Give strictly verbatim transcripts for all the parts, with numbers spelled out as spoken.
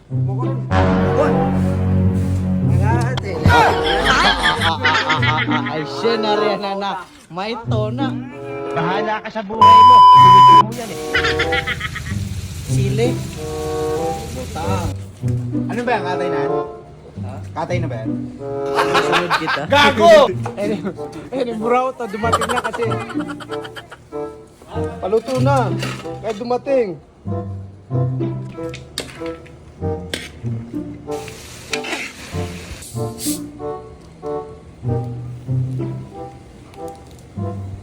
Ay, siya na rin, anak. May tona. Bahala ka sa buhay mo. Gusto mo yan eh. Sili. Butang. Ano ba yan? Katay na yan? Ha? Katay na ba yan? Sunod kita. Gago! Eh, eh, buraw to, dumating na kasi. Paluto na. Kaya dumating.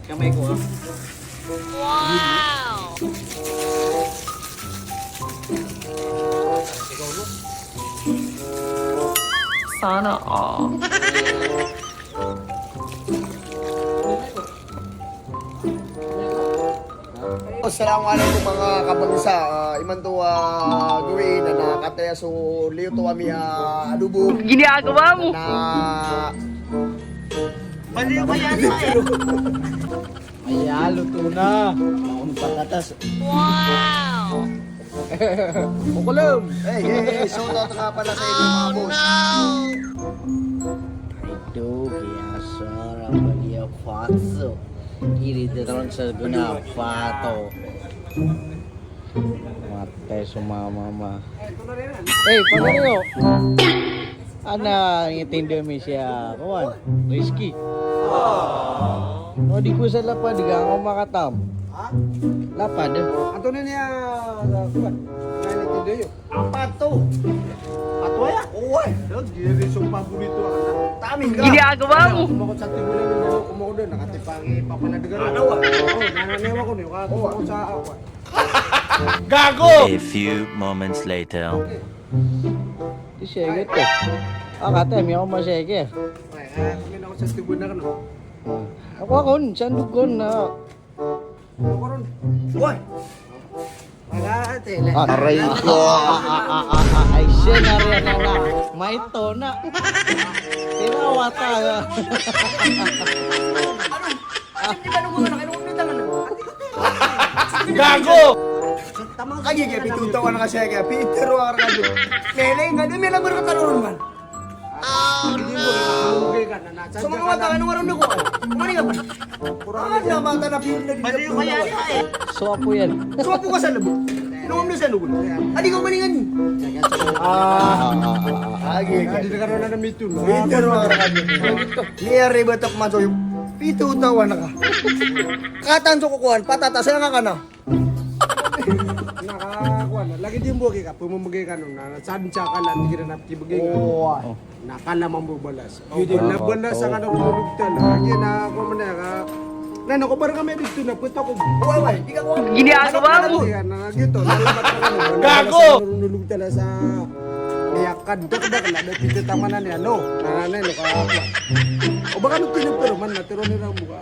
Kamay ko, ah. Wow! Sana all. Assalamu alaikum, mga kabangsa. Ah, imanto, ah, gawii na nakataya so liyo to ami, ah, adobo. Ginagawa mo. Na mali ko yan, eh. Ay, luto na. Ang patatas. Wow! Bukulum! Hey, hey, hey, shout out nga pala sa inyo, mga boss. Ay, do, kaya sarap mag-iya fatso. Iri daw sa guna, fato. Matay so mama ma. Eh, pagariyo. Ana, intindihan mi siya, kawan. Risky. O, di ko sa lapad, di ka ako makatam. Ha? Lapad. Anto na niya, kawan. Kaya intindihan yun. Apato. Ato ya? Oway. Daw, giri so paborito ako na. Tamin ka. Ginagawa mo. Kumakot sa tibulan ng ano, kumakot doon. Nakatipang ipapanadegan. Ano, ah? Oo, nananayaw ako niyo. Kumakot sa ako. Gago! A few moments later. Di siya ito. Ah, kata, miyaw ma siya ike. Ay, ah, kami na ako sa tibulan na, no? Ako, ako, sandog ko na. Ako ron. Uy! Aray ko. Ay, siya na rin, anak. May tona. Tinawata ka. Gago! Agi kaya pito taw ka na kasi kaya Peter wa ka ragad. Leleng ka, di mela berkatarungan. So, mga mata, ano nga ron ako? Kumani ka ba? Kurang na mata na pure na di ka pure. So, apo yan. So, apo ka sa labo. Inom na sa labo. Adi ka maningan. Ah, ah, ah, ah, ah. Agi, agi. Adi na karon na mito, no? Mito, no? Miyari batak man, so, yung pito taw ka na ka. Katan so kukuhan, patatas, nga ka na. Nakakuan, lagid iyo mbogay ka, pemembegay ka non, na sadn sa kalan, di ka na pibegay ka. Oo. Na kala mambo balas. Iyo di na balas sa kalan, ronolog tala. Lagid na, kuan man ka, na, na, ko bar kami dito na, peta ko. Oway, oway, di ka kuan. Ginagawa mo. Iya, na, gito, na, lamat ka, na, gago! Ronolog tala sa, iya, kadakdak na, dati titamanan niya, no? Na, na, no, ka, o baka nagtinipir man, natiro ni Rambo ka.